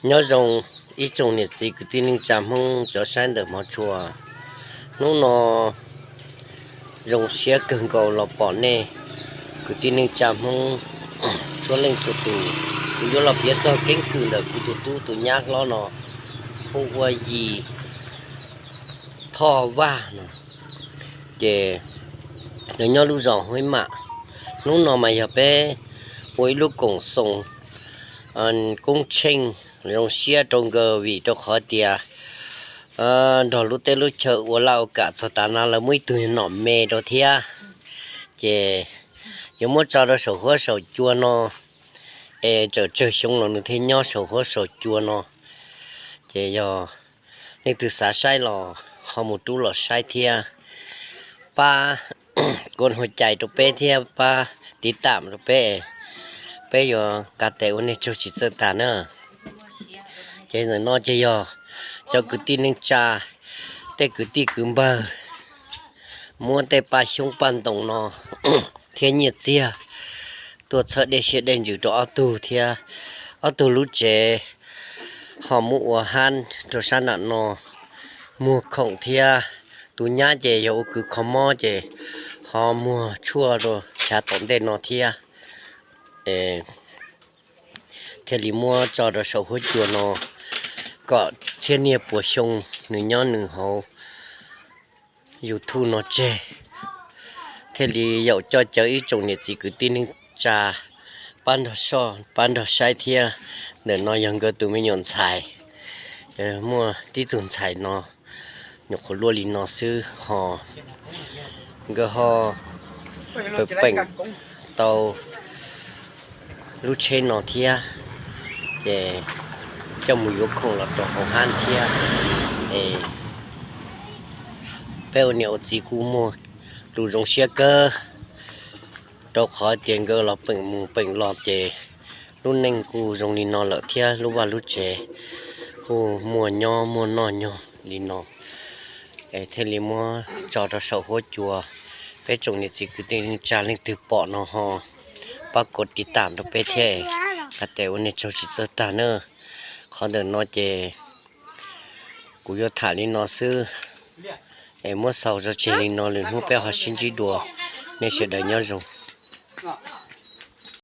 Nyob zoo ib tsoom niam txiv kwv tij neej tsa Hmoob cov saib ntawm hmov tshua. Hnub no zoo siab kawg nkaus los pom nej kwv tij neej tsa Hmoob txhua leej txhua tus. Kuv yuav los piav txog keeb kwm ntawm kuv tus tub tus nyab hlob no hu ua Yim Thoj Vaj no, ces nws nyob lub zos Huib Mam. Hnub no mas yog peb ua ib lub koom xoo koob tsheej zoo siab rau nkawd vim rau qhov tias nrog lub teb lub chaw ua laj ua kam txog tav no lawv muaj ib tug nom me rau thiab. Ces yuav muab tso rau saum huab saum cua no, es txawm tsawg xyoo los nws thiaj nyob saum huab saum cua no. Ces yog leej twg xav saib los ho mus rub los saib thiab. Pab kov hua cais rau peb thiab pab tiv tam rau peb, peb yuav ka tes ua nej tsaug tsis txawj tag na. Ces ntawm no ces yog cov kwv tij neej tsa, tej kwv tij kwv npawg muab tej paj xyoob paj ntoos no thiab nyiaj txiag tuaj txhawb dej siab dej ntsws rau ob tug thiab ob tug lub tsev ho muab ua hab rau sab nram no muag khoom thiab. Tus nyab ces yog ua kws kho mob ces ho muag tshuaj rau chav tom ntej no thiab. Thiaj li muab tso rau saum huab cua no kom txhiab niaj puas xyoo nws nyob nws hauv YouTube no tseg. Thiaj li yaum coj caw ib tsoom niam txiv kwv tij neej tsa pab nrog soj pab nrog saib thiab. Ntawm no yog nkawd tus me nyuam ntxhais, muaj tib tug ntxhais no nyuam qhuav luaj li no xwb ho nkawd ho peem tau lub tsheb no thiab, ces coj mus yuav khoom los rau hauv hab thiab. Peb ua niam ua txiv kuj muaj lus zoo siab kawg, rau qhov tias nkawd los peem mus peem los ces lub neej kuj zoo li no lawm thiab lub vaj lub tsev kuj muaj nyob muaj noj nyob li no. Es thiaj li muab tso rau saum huab cua, peb tsoom niam txiv kwv tij neej tsa leej twg pom no ho pab kov tiv tam rau peb thiab, qa tes ua nej tsaug tsis txawj tag na. Qhov ntawm no ces kuv yuav tham li no xwb, es muab xaus tso tseg li no, lwm hnub peb ho sib ntsib dua, nej sawv daws nyob zoo.